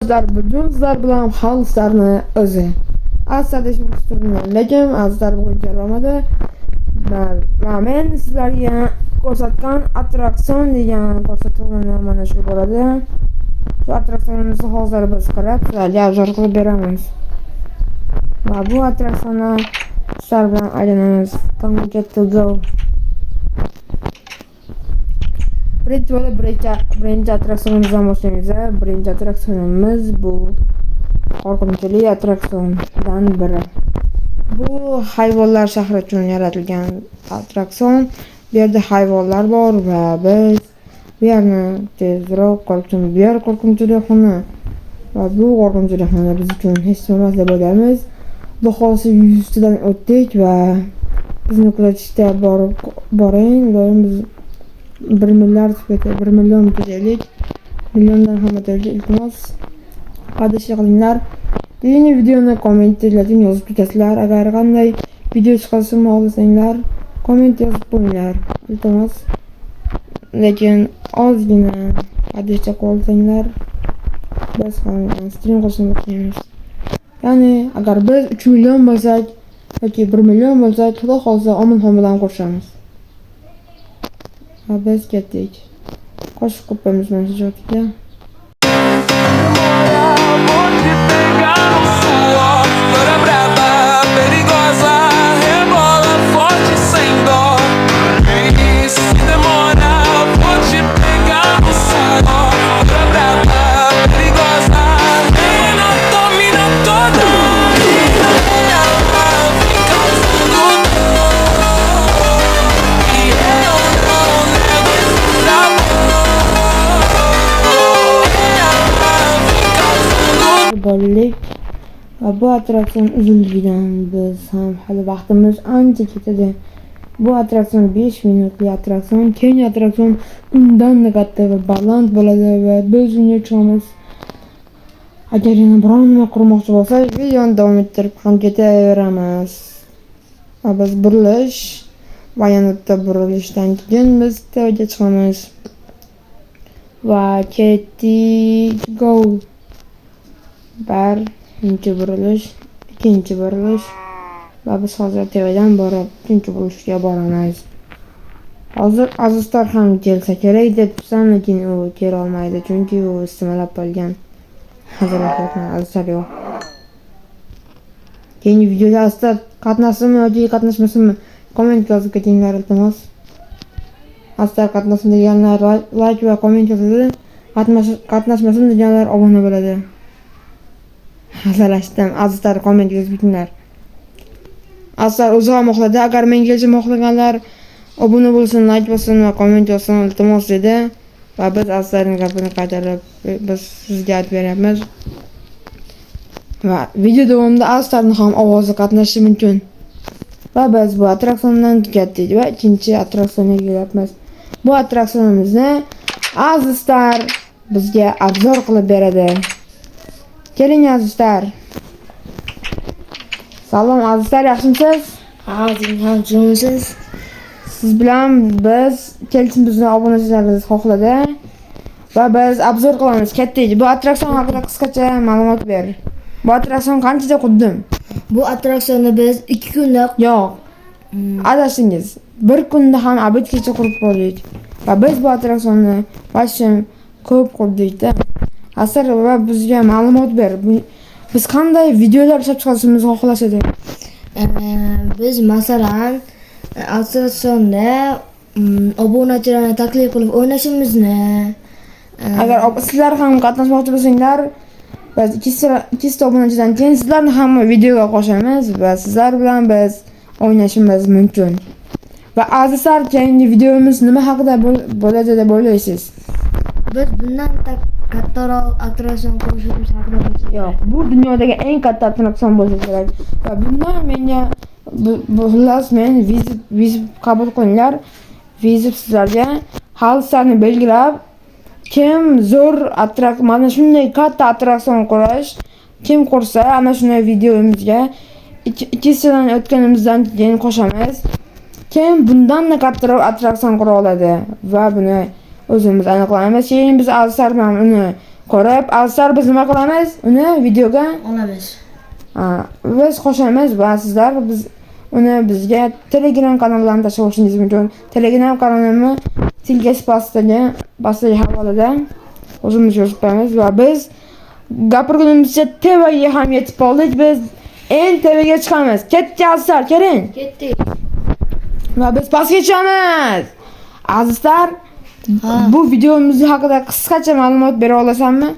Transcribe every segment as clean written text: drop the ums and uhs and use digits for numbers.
Obunachilar, bugun sizlar bilan Halstarni o'zi. Azizlar turibman, lekin Azizlar bugun kelolmadi. Va men sizlarga ko'rsatgan attraksion degan ko'rsatuvni mana shu bo'ladi. Shu attraksionimizni hozir biz qarab sizlarga obzor qilib beramiz. Va bu attraksionni sizlar bilan aylanamiz. Come get to go. Birinchi bo'lib birinchi attraksionimizdan boshlaymiz. Birinchi attraksionimiz bu qo'rqinchli attraksiondan biri. Bu hayvonlar shahri uchun yaratilgan attraksion. Bu yerda hayvonlar bor va biz bu yerni tezroq qo'rqinchli, bu yer qo'rqinchli xona va bu qo'rqinchli xona biz uchun hech nima emas deb o'ylaymiz. Xudo xohlasa 100 tadan o'tdik va bizni kuzatishda borib boring, doim biz 1 milliard 1 million ketaylik. Milliondan ham o'taylik, iltimos. Подписка qilinglar. Keyingi videoni kommentlarda yozib ketasizlar. Agar qanday video chiqarishimni xohlasanglar, komment yozib qo'yinglar. Iltimos. Lekin ozgina подписка qilsanglar, biz ham stream qilishni boshlaymiz. Ya'ni agar biz 3 million bo'lsak yoki 1 million bo'lsak, Xudo xohlasa Omonxon bilan qo'shamiz. Va biz ketdik. Qo'shiq qo'yib qo'yamiz mana shu joyga. Vou te pegar no suor. Loira braba, perigosa, rebola forte sem dó. E se demora, vou te pegar no suor. Loira braba, perigosa, ela domina toda. Ela vem causando dor. E eu não nego esse sabor. Ela vem causando Bo'ldik. Va bu attraksion uzunligidan biz ham hali vaqtimiz ancha ketadi. Bu attraksion 5 minutli attraksion. Keyingi attraksion undan-da katta va baland bo'ladi va biz unga chiqamiz. Agar yana biron nima qurmoqchi bo'lsak, videoni davom ettirib ham ketaveramiz. Va biz burilish va yana bitta burilishdan keyin biz tepaga chiqamiz. Va ketdik, go. Birinchi burilish, ikkinchi burilish va biz hozir tepadan borib uchinchi burilishga boramiz. Hozir Azizlar ham kelsa kerak deb tursam, lekin u kela olmaydi, chunki u istimalab qolgan. Hazillashyapman, Azizlar yo'q. Keyingi videoda Azizlar qatnashsinmi yoki qatnashmasinmi, komment yozib ketinglar, iltimos. Azizlar qatnashsin deganlar like va komment yozadi. Qatnashmasin deganlar obuna bo'ladi. Hazillashdim. Azizlar, komment yozib ketinglar. Azizlar o'zi ham xohladi. Agar men kelishimni xohlaganlar obuna bo'lsin, like bossin va komment yozsin, iltimos, dedi. Va biz Azizlarning gapini qaytarib, biz sizga aytib beryapmiz. Va video davomida Azizlarning ham ovozi qatnashishi mumkin. Va biz bu attraksiondan tugatdik va ikkinchi attraksionga kelyapmiz. Bu attraksionimizni Azizlar bizga obzor qilib beradi. Keling, Azizlar. Salom, Azizlar, yaxshimisiz? Yaxshimisiz? Siz bilan biz kelishimizni obunachilarimiz xohladi. Va biz obzor qilamiz. Ketdik. Bu attraksion haqida qisqacha ma'lumot ber. Bu attraksion qanchada qurdim? Bu attraksionni biz 2 kunda Yo'q. Adashingiz. Bir kunda ham обед gacha qurib qo'ydik. Va biz bu attraksionni вообще ko'p qurdik-da. Asar va bizga ma'lumot ber. Biz qanday videolar ishlab chiqarishimizni xohlashadi? Biz masalan attraksionda obunachilarni taklif qilib o'ynashimizni Agar sizlar ham qatnashmoqchi bo'lsanglar, biz 200 ta obunachidan keyin sizlarni ham videoga qo'shamiz va sizlar bilan biz o'ynashimiz mumkin. Va azizlar, keyingi videomiz nima haqida bo'ladi deb o'ylaysiz? Biz bundan kattaroq attraksion qurishimiz haqida bo'lsa. Yo'q, bu dunyodagi eng katta attraksion bo'lsa kerak. Va bundan menga bu xullas men вызов qabul qilinglar. Вызов sizlarga Halslarni belgilab, kim zo'r mana shunday katta attraksion qurish, kim qursa, ana shunday videomizga 200 tadan o'tganimizdan keyin qo'shamiz. Kim bundan-da kattaroq attraksion qura oladi va buni o'zimiz aniqlaymiz. Keyin biz Azizlar bilan uni Ko'rib, Azizlar, biz nima qilamiz? Uni videoga Olamiz. Biz qo'shamiz va sizlar biz uni bizga Telegram kanalidan tashlashingiz mumkin. Telegram kanalimni tilga pastdagi havolada o'zimiz yozib qo'yamiz va biz gapirgunimizcha tevaga ham yetib oldik. Biz eng tevaga chiqamiz. Ketdik azizlar, keling. Ketdik. Va biz pastga tushamiz. Azizlar, bu videomiz haqida qisqacha ma'lumot bera olasanmi?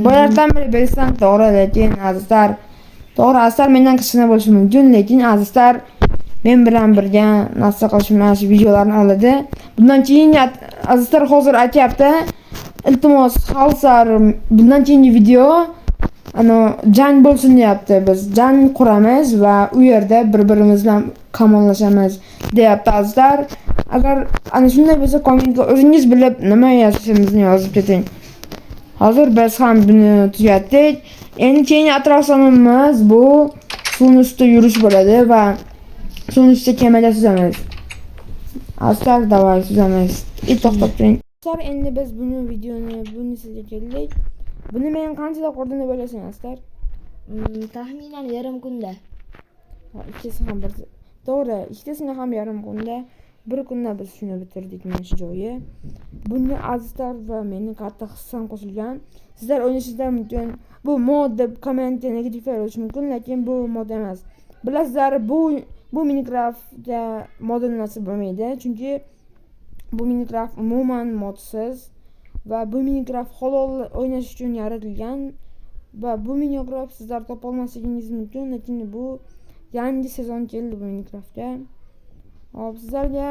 Boylardan beri bersan to'g'ri, lekin azizlar, to'g'ri, azizlar mendan kichkina bo'lishi mumkin, lekin azizlar men bilan birga narsa qilish mana shu videolarni oladi. Bundan keyin azizlar hozir aytyapti, iltimos, Xalsar bundan keyingi video ano jang bo'lsin deyapti. Biz jang quramiz va u yerda bir-birimiz bilan kamollashamiz deyapti azizlar. Agar ana shunday bo'lsa, kommentga o'zingiz bilib nima yozishimizni yozib keting. Hozir biz ham buni tugatdik. Endi keyingi attraksionimiz bu suvni ustida yurish bo'ladi va suvni ustida kemada suzamiz. Azizlar, давай suzamiz. To'xtab turing. Azizlar, endi biz buni videoni bunisiga keldik. Buni men qanchada qurdim deb o'ylaysan, azizlar? Taxminan yarim kunda. Ha, ikkisi ham bir to'g'ri, ikkitasini ham yarim kunda, bir kunda biz shuni bitirdik mana shu joyi. Bunga azizlar va meni katta hissam qo'shilgan. Sizlar o'ylashingizlar mumkin, bu mod deb kommentga negativlar yozish mumkin, lekin bu mod emas. Bilasizlar, bu Minecraftda mod narsa bo'lmaydi, chunki bu Minecraft umuman modsiz va bu Minecraft halol o'ynash uchun yaratilgan va bu Minecraft sizlar topa olmasligingiz mumkin, lekin bu yangi sezon keldi bu Minecraftga. Hop, sizlarga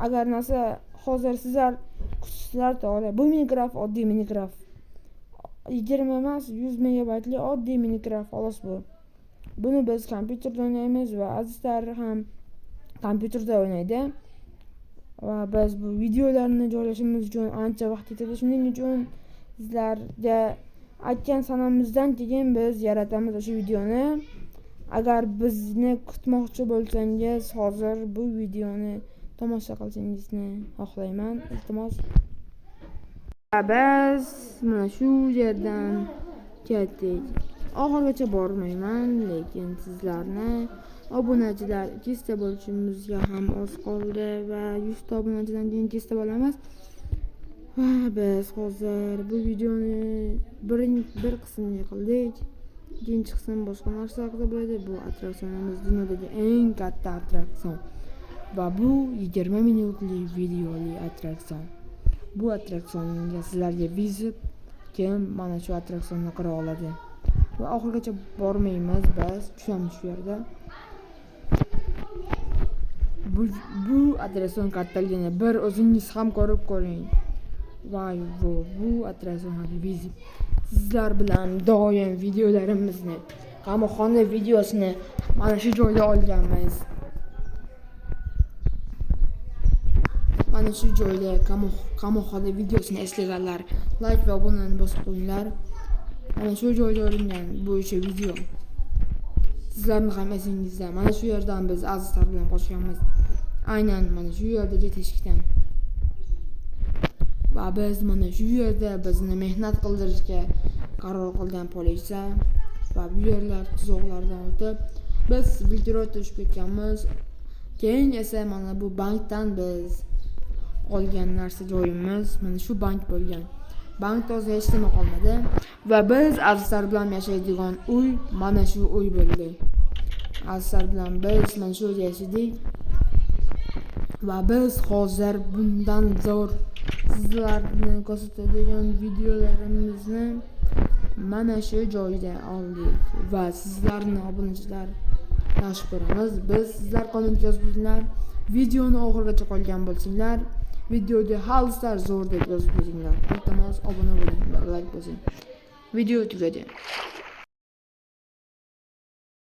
agar narsa hozir sizlar kutsizlar, to'g'ri, bu Minecraft oddiy Minecraft. 20 emas, 100 megabaytli oddiy Minecraft xolos bu. Buni biz kompyuterda o'ynaymiz va azizlar ham kompyuterda o'ynaydi. Va biz bu videolarni joylashimiz uchun ancha vaqt ketadi. Shuning uchun sizlarga aytgan sanamizdan keyin biz yaratamiz o'sha videoni. Agar bizni kutmoqchi bo'lsangiz, hozir bu videoni tomosha qilishingizni xohlayman. Iltimos. Va biz mana shu yerdan ketdik. Oxirigacha bormayman, lekin sizlarni obunachilar 200 ta bo'lishimizga ham oz qoldi va 100 ta obunachidan keyin 200 ta bo'lamiz. Va biz hozir bu videoni bir qismini qildik. Ikkinchi qism boshqa narsa haqida bo'ladi. Bu attraksionimiz dunyodagi eng katta attraksion. Va bu 20 minutli videoli attraksion. Bu attraksionga sizlarga vizit kim mana shu attraksionni qira oladi. Va oxirigacha bormaymiz, biz tushamiz shu yerda. Bu attraksion kattaligini bir o'zingiz ham ko'rib ko'ring. Voy, bu attraksion vizit. Sizlar bilan doim videolarimizni, qamoqxona videosini mana shu joyda olganmiz. Mana shu joyda qamoqxona videosini eslaganlar like va obunani bosib qo'yinglar. Mana shu joyda olingan bu o'sha video. Sizlarni ham esingizda. Mana shu yerdan biz azizlar bilan qochganmiz. Aynan mana shu yerdagi teshikdan. Va biz mana shu yerda bizni mehnat qildirishga qaror qilgan politsiya va bu yerlar tuzoqlardan o'tib biz Vilkerotga tushib ketganmiz. Keyin esa mana bu bankdan biz olgan narsa joyimiz mana shu bank bo'lgan. Bankda o'zi hech nima qolmadi va biz azizlar bilan yashaydigan uy mana shu uy bo'ldi. Azizlar bilan biz mana shu uyda yashadik va biz hozir bundan zo'r sizlarni ko'rsatadigan videolarimizni mana shu joyda oldik va sizlarni obunachilar yaxshi ko'ramiz. Biz sizlar komment yozib qo'yinglar, videoni oxirigacha qolgan bo'lsanglar, videoda halislar zo'r deb yozib qo'yinglar. Iltimos obuna bo'ling va like bosing. Video tugadi.